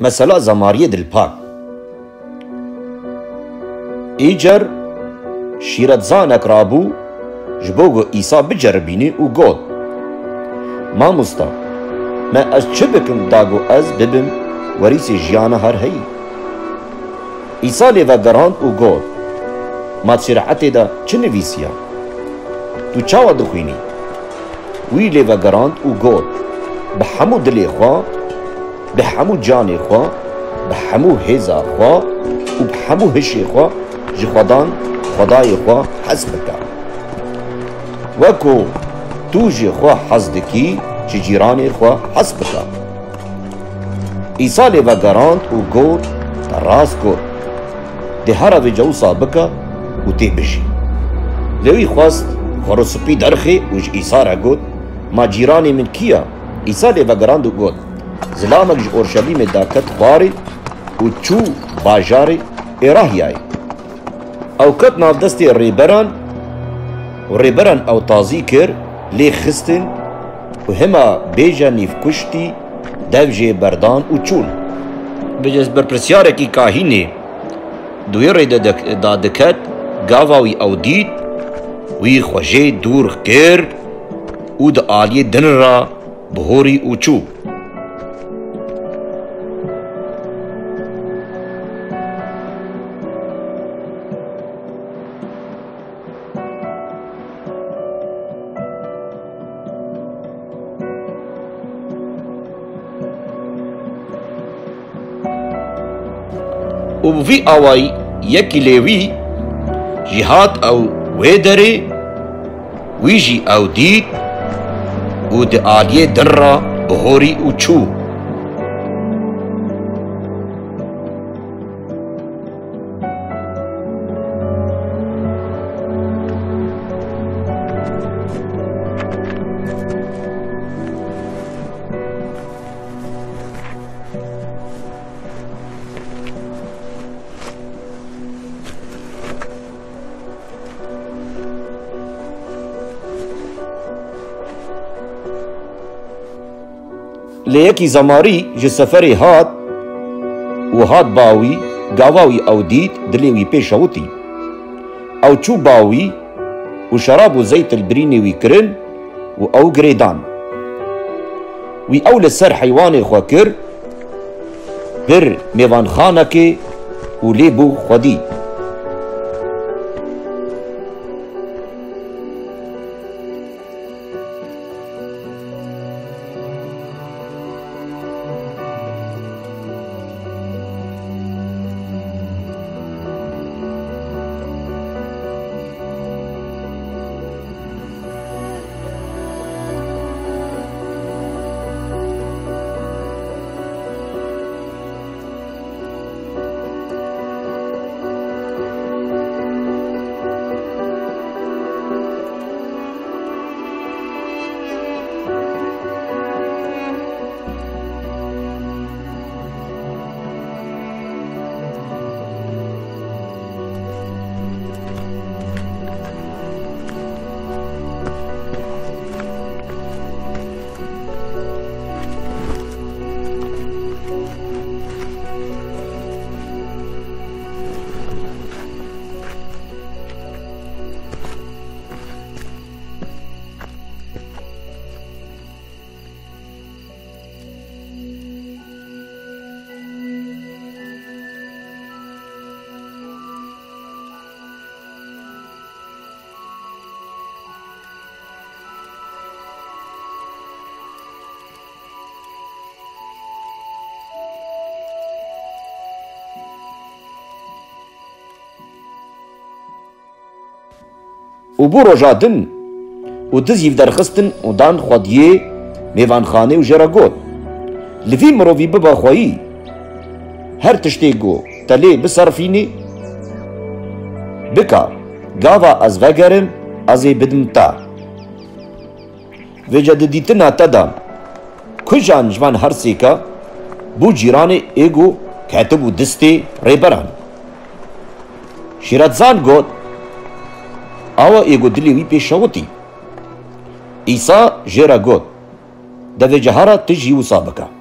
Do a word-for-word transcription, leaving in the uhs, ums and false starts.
Mesela zemariyê dilpak. Îcar şîretzanek rabû ji bo ku Îsa biceribînî û got, Mamosta, me ez çi bikim da ku ez bibim werîsê jiyana her heyî? Îsa lê vegerand û got, Ma di şerîetê de çi nivîsiya? Tu çawa dixwînî? Wî lê vegerand û got, Bi hemû dilê xwe, bi hemû canê xwe, bi hemû hêza xwe û bi hemû hişê xwe ji Xwedan, Xwedayê xwe hez bike. Wek ku tu ji xwe hez dikî, ji cîranê xwe hez bike. Îsa lê vegerand û got, Te rast got. Dê hera vêca wisa bike û tê bijî. Lê wî xwest xwe rûspî derxê û ji Îsa re got, Ma cîranê min kî ye? Îsa lê vegerand û got, Zilamek ji Orşelîmê derket xwarê û çû bajarê Êrahiyayê. Ew ket nav destê rêberan û rêberan ew tazî kir, lê xistin û hima bêje nîvkuştî dev jê berdan û çûn. Bi berpirsiyarekî kahînê di wê rê de dik-, da diket, gava wî ew dît, wî xwe jê dûr kir û di aliyê din re bihorî û çû. Û bi vî awayî yekî lê wî jî hat ew wê derê, wî jî ew dît û di aliyê din re bihorî û çû. Lê yekî zemarî ji seferê hat û hat ba wî, gava wî ew dît, dilê wî pê şewitî. Ew çû ba wî û şerab û zeyt li birînê wî kirin û ew girêdan. Wî ew li ser heywanê xwe kir, bir mêvanxanekê û lê bû xwedî. Û bû roja din û dizîv derxistin û dan xwediyê mêvanxanê û jê re got, Li vî mirovî bibe xweyî, her tiştê ku te lê biserfînî, bika, gava ez vegerim, ez ê bidim te. Vêca di dîtina te de, kujan ji van her sêka bû cîranê ê ku ketibû distê rêberan? Şîretzan got, Awa ê ku dilê wî pê şewitî. Îsa jê re got, De vê cihara tu jî wisa bike.